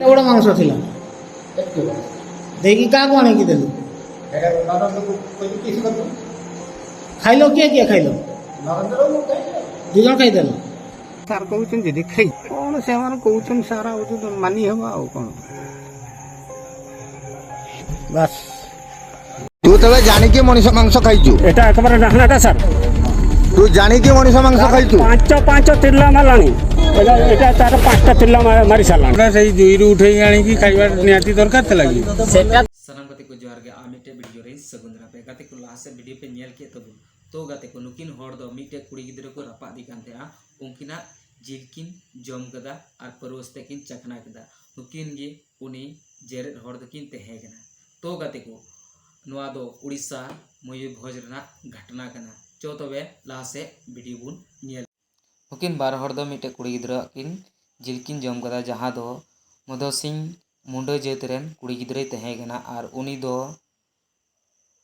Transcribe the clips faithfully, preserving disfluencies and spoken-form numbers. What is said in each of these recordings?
କେତେ ବଡ଼ ମାଂସ ଥିଲା? ଦେଇକି କାହାକୁ ଆଣିକି ଦେଲୁ? ଖାଇଲ କିଏ କିଏ ଖାଇଲ? ଦି ଜଣ ଖାଇଦେଲ। ସାର୍ କହୁଛନ୍ତି ଯଦି ଖାଇ, କ'ଣ ସେମାନେ କହୁଛନ୍ତି ସାର୍, ଆଉ ତ ମାନି ହେବ ଆଉ କ'ଣ? ବାସ୍। ତୁ ତେବେ ଜାଣିକି ମଣିଷ ମାଂସ ଖାଇଛୁ? ଏଟା ଏକେବାରେ ଡାହାଣଟା ସାର୍। ତୁ ଜାଣିକି ମଣିଷ ମାଂସ ଖାଇଛୁ? ପାଞ୍ଚ ପାଞ୍ଚ ତିର୍ଲା ମାରିଲାଣି। ଏଟା ଏଟା ତାର ପାଞ୍ଚଟା ତିର୍ଲା ମା- ମାରି ସାରିଲାଣି। ସେଇ ଜୁଇରୁ ଉଠେଇକି ଆଣିକି ଖାଇବା ନିହାତି ଦରକାର ଥିଲା କି? ᱥᱟᱱᱟᱢ ᱜᱟᱛᱮ ᱠᱚ ᱡᱚᱦᱟᱨ ᱜᱮ᱾ ᱟᱨ ᱢᱤᱫᱴᱮᱡ ᱵᱷᱤᱰᱤᱭᱳ ᱨᱮ ᱥᱟᱹᱜᱩᱱ ᱫᱟᱨᱟᱢ ᱯᱮ᱾ ᱜᱟᱛᱮ ᱠᱚ, ᱞᱟᱦᱟ ᱥᱮᱫ ᱵᱷᱤᱰᱤᱭᱳ ᱯᱮ ᱧᱮᱞ ᱠᱮᱫ ᱛᱟᱵᱚᱱ᱾ ᱛᱚ ᱜᱟᱛᱮ ᱠᱚ, ᱱᱩᱠᱤᱱ ᱦᱚᱲ ᱫᱚ ᱢᱤᱫᱴᱮᱡ ᱠᱩᱲᱤ ᱜᱤᱫᱽᱨᱟᱹ ᱠᱚ ᱨᱟᱯᱟᱜ ᱤᱫᱤ ᱠᱟᱱ ᱛᱟᱦᱮᱸᱜᱼᱟ᱾ ᱩᱱᱠᱤᱱᱟᱜ ᱡᱤᱞ ᱠᱤᱱ ᱡᱚᱢ ᱠᱮᱫᱟ ᱟᱨ ᱯᱟᱹᱨᱣᱟᱹ ᱥᱟᱛᱮᱜ ᱠᱤᱱ ᱪᱟᱠᱷᱱᱟ ᱠᱮᱫᱟ᱾ ᱱᱩᱠᱤᱱ ᱜᱮ ᱩᱱᱤ ᱡᱮᱨᱮᱫ ᱦᱚᱲ ᱫᱚᱠᱤᱱ ᱛᱟᱦᱮᱸ ᱠᱟᱱᱟ᱾ ᱛᱚ ᱜᱟᱛᱮ ᱠᱚ, ᱱᱚᱣᱟ ᱫᱚ ᱩᱲᱤᱥᱥᱟ ᱢᱚᱭᱩᱨᱵᱷᱚᱸᱡᱽ ᱨᱮᱱᱟᱜ ᱜᱷᱚᱴᱱᱟ ᱠᱟᱱᱟ᱾ ᱪᱚ ᱛᱚᱵᱮ ᱞᱟᱦᱟ ᱥᱮᱫ ᱵᱷᱤᱰᱤᱭᱳ ᱵᱚᱱ ᱧᱮᱞ᱾ ᱱᱩᱠᱤᱱ ᱵᱟᱨ ᱦᱚᱲ ᱫᱚ ᱢᱤᱫᱴᱮᱡ ᱠᱩᱲᱤ ᱜᱤᱫᱽᱨᱟᱹᱣᱟᱜ ᱠᱤᱱ ᱡᱤᱞ ᱠᱤᱱ ᱡᱚᱢ ᱠᱟᱫᱟ, ᱡᱟᱦᱟᱸ ᱫᱚ ᱢᱚᱫᱷᱚ ᱥᱤᱝ ᱢᱩᱱᱰᱟᱹ ᱡᱟᱹᱛ ᱨᱮᱱ ᱠᱩᱲᱤ ᱜᱤᱫᱽᱨᱟᱹᱭ ᱛᱟᱦᱮᱸ ᱠᱟᱱᱟ᱾ ᱟᱨ ᱩᱱᱤ ᱫᱚ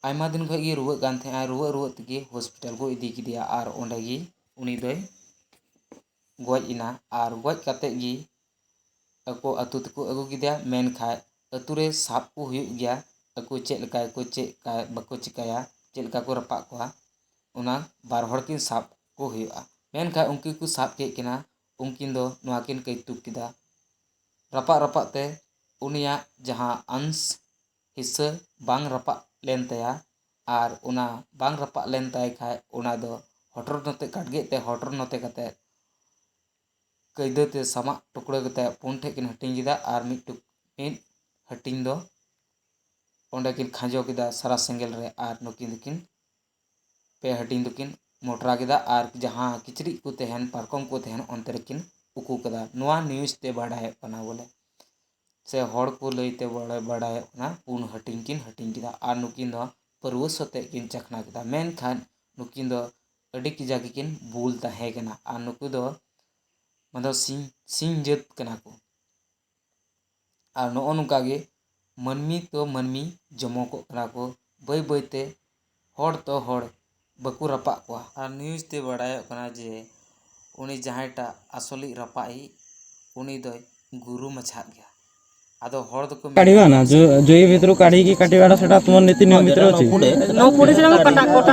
ᱟᱭᱢᱟ ᱫᱤᱱ ᱠᱷᱚᱡ ᱜᱮ ᱨᱩᱣᱟᱹᱜ ᱠᱟᱱ ᱛᱟᱦᱮᱸᱜᱼᱟ᱾ ᱨᱩᱣᱟᱹᱜ ᱨᱩᱣᱟᱹᱜ ᱛᱮᱜᱮ ᱦᱚᱥᱯᱤᱴᱟᱞ ᱠᱚ ᱤᱫᱤ ᱠᱮᱫᱮᱭᱟ ᱟᱨ ᱚᱸᱰᱮ ᱜᱮ ᱩᱱᱤ ᱫᱚᱭ ᱜᱚᱡ ᱮᱱᱟ᱾ ᱟᱨ ᱜᱚᱡ ᱠᱟᱛᱮᱫ ᱜᱮ ᱟᱠᱚ ᱟᱹᱛᱩ ᱛᱮᱠᱚ ᱟᱹᱜᱩ ᱠᱮᱫᱮᱭᱟ᱾ ᱢᱮᱱᱠᱷᱟᱡ ᱟᱹᱛᱩ ᱨᱮ ᱥᱟᱵ ᱠᱚ ᱦᱩᱭᱩᱜ ᱜᱮᱭᱟ, ᱟᱠᱚ ᱪᱮᱫ ᱞᱮᱠᱟᱭᱟᱠᱚ, ᱪᱮᱫ ᱞᱮᱠᱟ ᱵᱟᱠᱚ ᱪᱤᱠᱟᱹᱭᱟ, ᱪᱮᱫ ᱞᱮᱠᱟ ᱠᱚ ᱨᱟᱯᱟᱜ ᱠᱚᱣᱟ, ᱚᱱᱟ ᱵᱟᱨ ᱦᱚᱲ ᱠᱤᱱ ᱥᱟᱵ ᱠᱚ ᱦᱩᱭᱩᱜᱼᱟ᱾ ᱢᱮᱱᱠᱷᱟᱡ ᱩᱱᱠᱤᱱ ᱠᱚ ᱥᱟᱵ ᱠᱮᱫ ᱠᱤᱱᱟ, ᱩᱱᱠᱤᱱ ᱫᱚ ᱱᱚᱣᱟ ᱠᱤᱱ ᱠᱟᱹᱭᱛᱩᱠ ᱠᱮᱫᱟ᱾ ᱨᱟᱯᱟᱜ ᱨᱟᱯᱟᱜ ᱛᱮ ᱩᱱᱤᱭᱟᱜ ᱡᱟᱦᱟᱸ ᱚᱝᱥ ᱦᱤᱥᱟᱹ ᱵᱟᱝ ᱨᱟᱯᱟᱜ ᱞᱮᱱ ᱛᱟᱭᱟ, ᱟᱨ ᱚᱱᱟ ᱵᱟᱝ ᱨᱟᱯᱟᱜ ᱞᱮᱱ ᱛᱟᱭ ᱠᱷᱟᱡ ᱚᱱᱟ ᱫᱚ ᱦᱚᱴᱚᱨ ᱱᱚᱛᱮ ᱠᱟᱰᱜᱮᱡ ᱛᱮ ᱦᱚᱴᱚᱨ ᱱᱚᱛᱮ ᱠᱟᱛᱮ ᱠᱟᱹᱭᱫᱟᱹ ᱛᱮ ᱥᱟᱢᱟᱜ ᱴᱩᱠᱲᱟᱹ ᱠᱟᱛᱮ ᱯᱩᱱ ᱴᱷᱮᱡ ᱠᱤᱱ ᱦᱟᱹᱴᱤᱧ ᱠᱮᱫᱟ, ᱟᱨ ᱢᱤᱫ ᱴᱩᱠ-, ᱢᱤᱫ ᱦᱟᱹᱴᱤᱧ ᱫᱚ ᱚᱸᱰᱮ ᱠᱤᱱ ᱠᱷᱟᱸᱡᱚ ᱠᱮᱫᱟ ᱥᱟᱨᱟ ᱥᱮᱸᱜᱮᱞ ᱨᱮ, ᱟᱨ ᱱᱩᱠᱤᱱ ᱫᱚᱠᱤᱱ ᱯᱮ ᱦᱟᱹᱴᱤᱧ ᱫᱚᱠᱤᱱ ᱢᱚᱴᱨᱟ ᱠᱮᱫᱟ, ᱟᱨ ᱡᱟᱦᱟᱸ ᱠᱤᱪᱨᱤᱡ ᱠᱚ ᱛᱟᱦᱮᱱ, ᱯᱟᱨᱠᱚᱢ ᱠᱚ ᱛᱟᱦᱮᱱ, ᱚᱱᱛᱮ ᱨᱮᱠᱤᱱ ᱩᱠᱩ ᱠᱮᱫᱟ᱾ ᱱᱚᱣᱟ ᱱᱤᱭᱩᱡᱽ ᱛᱮ ᱵᱟᱰᱟᱭᱚᱜ ᱠᱟᱱᱟ ᱵᱚᱞᱮ, ᱥᱮ ᱦᱚᱲ ᱠᱚ ᱞᱟᱹᱭ ᱛᱮ ᱵᱟᱲᱟᱭ-, ᱵᱟᱰᱟᱭᱚᱜ ᱠᱟᱱᱟ, ᱯᱩᱱ ᱦᱟᱹᱴᱤᱧ ᱠᱤᱱ ᱦᱟᱹᱴᱤᱧ ᱠᱮᱫᱟ, ᱟᱨ ᱱᱩᱠᱤᱱ ᱫᱚ ᱯᱟᱹᱨᱣᱟᱹ ᱥᱟᱛᱮᱜ ᱠᱤᱱ ᱪᱟᱠᱷᱱᱟ ᱠᱮᱫᱟ᱾ ᱢᱮᱱᱠᱷᱟᱱ ᱱᱩᱠᱤᱱ ᱫᱚ ᱟᱹᱰᱤ ᱠᱟᱡᱟᱠ ᱜᱮᱠᱤᱱ ᱵᱩᱞ ᱛᱟᱦᱮᱸ ᱠᱟᱱᱟ, ᱟᱨ ᱱᱩᱠᱩ ᱫᱚ ᱢᱟᱫᱷᱚ ᱥᱤᱝ, ᱥᱤᱝ ᱡᱟᱹᱛ ᱠᱟᱱᱟ ᱠᱚ᱾ ᱟᱨ ᱱᱚᱜᱼᱚ ᱱᱚᱝᱠᱟ ᱜᱮ ᱢᱟᱹᱱᱢᱤ ᱛᱚ ᱢᱟᱹᱱᱢᱤ ᱡᱚᱢᱚᱠᱚᱜ ᱠᱟᱱᱟ ᱠᱚ, ᱵᱟᱹᱭ ᱵᱟᱹᱭ ᱛᱮ ᱦᱚᱲ ᱛᱚ ᱦᱚᱲ ᱵᱟᱠᱚ ᱨᱟᱯᱟᱜ ᱠᱚᱣᱟ᱾ ᱟᱨ ᱱᱤᱭᱩᱡᱽ ᱛᱮ ᱵᱟᱲᱟᱭᱚᱜ ᱠᱟᱱᱟ ᱡᱮ ᱩᱱᱤ ᱡᱟᱦᱟᱸᱭᱴᱟᱜ ᱟᱥᱚᱞᱤᱡ ᱨᱟᱯᱟᱜᱤᱡ, ᱩᱱᱤ ᱫᱚᱭ ᱜᱩᱨᱩ ᱢᱟᱪᱷᱟᱜ ᱜᱮᱭᱟ᱾ ᱟᱫᱚ ᱦᱚᱲ ᱫᱚᱠᱚ ᱢᱮᱱᱟ, କାଢ଼ିବା ନା, ଯୋ- ଜୁଇ ଭିତରୁ କାଢ଼ିକି କାଟିବାଟା ସେଟା ତୁମ ନୀତି ନିୟମ ଭିତରେ ଅଛି। ନ ପୋଡ଼ି ସେଟା କଟା କଟା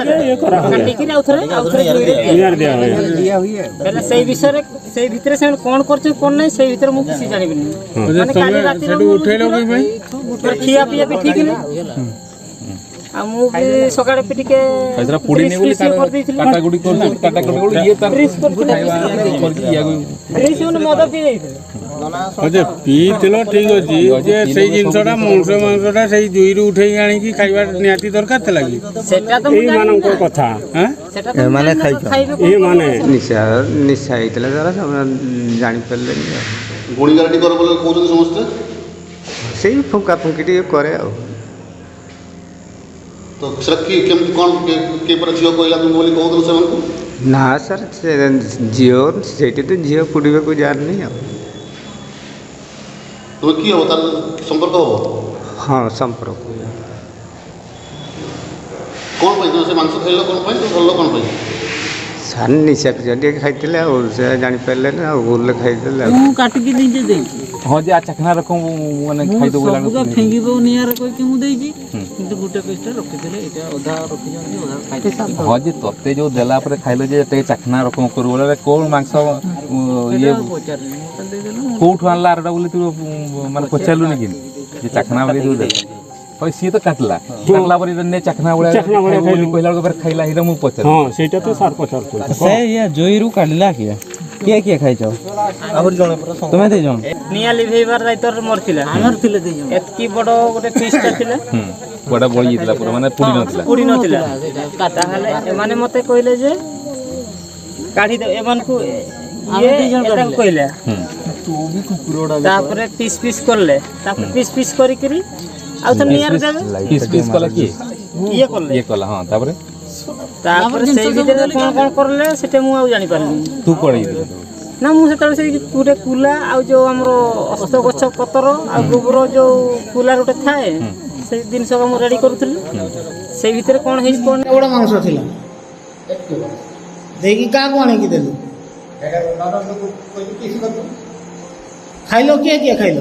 କାଟିକିରି ଆଉ ଥରେ ଆଉ ଥରେ ଜୁଇରେ ନିଆଁ ଦିଆ ହୁଏ। ହେଲେ ସେଇ ବିଷୟରେ, ସେଇ ଭିତରେ ସେମାନେ କ'ଣ କରୁଛନ୍ତି କ'ଣ ନାହିଁ, ସେଇ ଭିତରେ ମୁଁ କିଛି ଜାଣିବିନି। ମାନେ କାଲି ରାତିରେ ସେଠୁ ମୁଁ ଉଠେଇଲ କି ଭାଇ? ମୋର ଖିଆ ପିଆ ବି ଠିକ୍ ନାହିଁ। ଆଉ ମୁଁ ବି ସକାଳେ ବି ଟିକେ ଏଥର ପୋଡ଼ିନି ବୋଲି ତାର କରିଦେଇଥିଲି। କାଟାକୁଟି କରୁଛନ୍ତି, କାଟାକୁଟି କରୁ ଇଏ ତାର ଡ୍ରିସ୍ କରିଥିଲେ। କରିକି ଇଆକୁ ଡ୍ରିସ୍ ମାନେ ମଦ ପିଇ ଦେଇଥିଲେ। ଆଚ୍ଛା, ପିଇଥିଲ ଠିକ୍ ଅଛି, ଯେ ସେଇ ଜିନିଷଟା, ମାଂସ ମାଂସଟା ସେଇ ଜୁଇରୁ ଉଠେଇକି ଆଣିକି ଖାଇବା ନିହାତି ଦରକାର ଥିଲା କି? ସେଟା ତ ମୁଁ ଜାଣିନି ଏଇମାନଙ୍କ ନା। କଥା। ଆଁ? ସେଟା ତ ଏମାନେ ଜାଣିନି, ଖାଇଛନ୍ତି। ଖାଇବେ କ'ଣ? ଏମାନେ ନିଶା ନିଶା ହେଇଥିଲା ସାର୍, ସେମାନେ ଜାଣିପାରିଲେନି ଆଉ। ଗୁଣିଗାରେଡ଼ି କର ବୋଲି କହୁଛନ୍ତି ସମସ୍ତେ। ସେଇ ଫୁଙ୍କା ଫୁଙ୍କି ଟିକେ କରେ ଆଉ। ତ ସେଟା କିଏ, କେମିତି, କ'ଣ, କିଏ, କିଏ ପରା ଝିଅ କହିଲା ତୁମକୁ ବୋଲି କହୁଥିଲ ସେମାନଙ୍କୁ? ନା ସାର୍, ସେ ଝିଅ, ସେଇଠି ତ ଝିଅ ପୋଡ଼ିବାକୁ ଯାଆନ୍ତିନି ଆଉ। ତୁମେ କିଏ ହବ, ତାର ସମ୍ପର୍କ ହବ? ହଁ, ସମ୍ପର୍କ। କ'ଣ ପାଇଁ ତୁମେ ସେ ମାଂସ ଖାଇଲ, କ'ଣ ପାଇଁ? ତୁ ଭଲ କ'ଣ ପାଇଁ? ସାର୍, ନିଶା ଟିକେ ଖାଇଥିଲେ ଆଉ, ସେ ଜାଣିପାରିଲେନି ଆଉ, ଭୁଲରେ ଖାଇଦେଲେ ଆଉ। ମୁଁ କାଟିକି ନିଜେ ଦେଇଛି। ହଁ, ଯେ ଆ ଚାଖଣା ରକମ ମାନେ ମୁଁ ଖାଇଦେବୁ ସବୁ ତ ଫିଙ୍ଗିବ ନିଆଁରେ କହିକି ମୁଁ ଦେଇଛି। ହୁଁ। କିନ୍ତୁ ଗୋଟେ ପିସ୍ଟା ରଖିଥିଲେ, ଏଇଟା ଅଧା ରଖିଛନ୍ତି, ଅଧା ଖାଇଛନ୍ତି। ହଁ, ଯେ ତତେ ଯୋଉ ଦେଲା ପରେ ଖାଇଲେ ଯେ ଏତେ ଚାଖଣା ରକମ କରୁ ବୋଲେ, କୋଉ ମାଂସ, ଉ, ଇଏ ଆଉ ପଚାରିନି, ମୁଁ ଖାଲି ଦେଇଦେଲି, ମୁଁ କୋଉଠୁ ଆଣିଲା ଆରଟା ବୋଲି ତୁ, ଉ, ମାନେ ପଚାରିଲୁନି କି? ଯେ ଚାଖଣା ବୋଲି ଯୋଉ ଦେଲା। ହଇ, ସିଏ ତ କାଟିଲା। କାଟିଲା ପରେ ଏଇଟା ନେ ଚାଖଣା ଭଳିଆ ଚାଖଣା ଭଳିଆ ଖାଇବୁ ବୋଲି ଖାଇବୁ। କହିଲା ବେଳକୁ ଫେର ଖାଇଲା, ଏଇଟା ମୁଁ ପଚାରିଲି। ହଁ, ସେଇଟା ତ ସାର୍ ପଚାରୁଛନ୍ତି। ସେ ଇଏ ଜୁଇରୁ କାଟିଲା କିଏ? କିଏ କିଏ ଖାଇଛ? ଆହୁରି ଜଣେ ପରା ସଙ୍ଗ। ତୁମେ ଦି ଜଣ? ନିଆଁ ଲିଭେଇବାର ଦାୟିତ୍ୱରେ ମୋର ଥିଲା। ଆମର ଥିଲେ ଦି ଜଣ। ଏତିକି ବଡ଼ ଗୋଟେ ପିସ୍ଟା ଥିଲା। ହୁଁ। କୁଆଡ଼େ ବଳି ଯାଇଥିଲା ପୁରା, ମାନେ ପୋଡ଼ି ନଥିଲା। ପୋଡ଼ି ନଥିଲା। ତାହେଲେ ଏମାନେ ମୋତେ କହିଲେ ଯେ କାଢ଼ି ଦେ ଏମାନଙ୍କୁ, ଇଏ ଦି ଜଣ ଏଟାକୁ କାଢ଼ିଲେ। କହିଲେ। ହୁଁ। ତାପରେ ପିସ୍ ପିସ୍ କଲେ। ତାପରେ ପିସ୍ ପିସ୍ କରିକିରି ଆଉ ଥରେ ନିଆଁରେ ଦେବେ। ପିସ୍ ପିସ୍ କଲା କିଏ? ଇଏ କଲେ। ଇଏ କଲା, ହଁ। ତାପରେ? ତାପରେ ସେଇ ଭିତରେ କ'ଣ କ'ଣ କରିଲେ ସେଟା ମୁଁ ଆଉ ଜାଣିପାରିଲିନି। ତୁ କୁଆଡ଼େ ଯାଇଥିଲୁ? ନା, ମୁଁ ସେତେବେଳେ ସେଇ ଗୋଟେ କୁଲା ଆଉ ଯୋଉ ଆମର ଅସ୍ତ ଗଛ ପତର ଆଉ ଗୋବର ଯୋଉ କୁଲାର ଗୋଟେ ଥାଏ, ସେଇ ଜିନିଷକୁ ମୁଁ ରେଡ଼ି କରୁଥିଲି। ସେଇ ଭିତରେ କ'ଣ ହେଇଛି କ'ଣ ନାହିଁ। ବଡ଼ ମାଂସ ଥିଲା। ଦେଇକି କାହାକୁ ଆଣିକି ଦେଲୁ? ଖାଇଲ, କିଏ କିଏ ଖାଇଲ?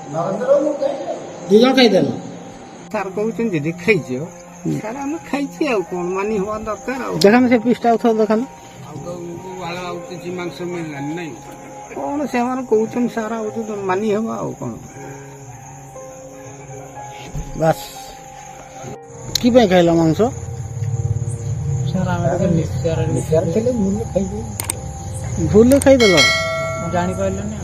ଦି ଜଣ ଖାଇଦେଲ? ସାର୍ କହୁଛନ୍ତି ଯଦି ଖାଇଛ, ସାର୍ ଆମେ ଖାଇଛି, ଆଉ କ'ଣ, ମାନି ହବା ଦରକାର। ଆଉ ଦେଖାନ୍ତୁ ସେ ପିସ୍ଟା ଆଉ ଥରେ ଦେଖାନ୍ତୁ। ଆଉ ତ ଆଉ କିଛି ମାଂସ ମିଳିଲାନି, ନାଇଁ କ'ଣ ସେମାନେ କହୁଛନ୍ତି, ସାର୍ ଆଉ ତ ମାନି ହବା, ଆଉ କ'ଣ। ବାସ୍। କି ପାଇଁ ଖାଇଲ ମାଂସ? ସାର୍, ଆମେ ଟିକେ ନିଶାରେ, ନିଶାରେ ଥିଲେ ଭୁଲରେ ଖାଇଦେଲୁ। ଭୁଲରେ ଖାଇଦେଲ? ଜାଣିପାରିଲୁନି।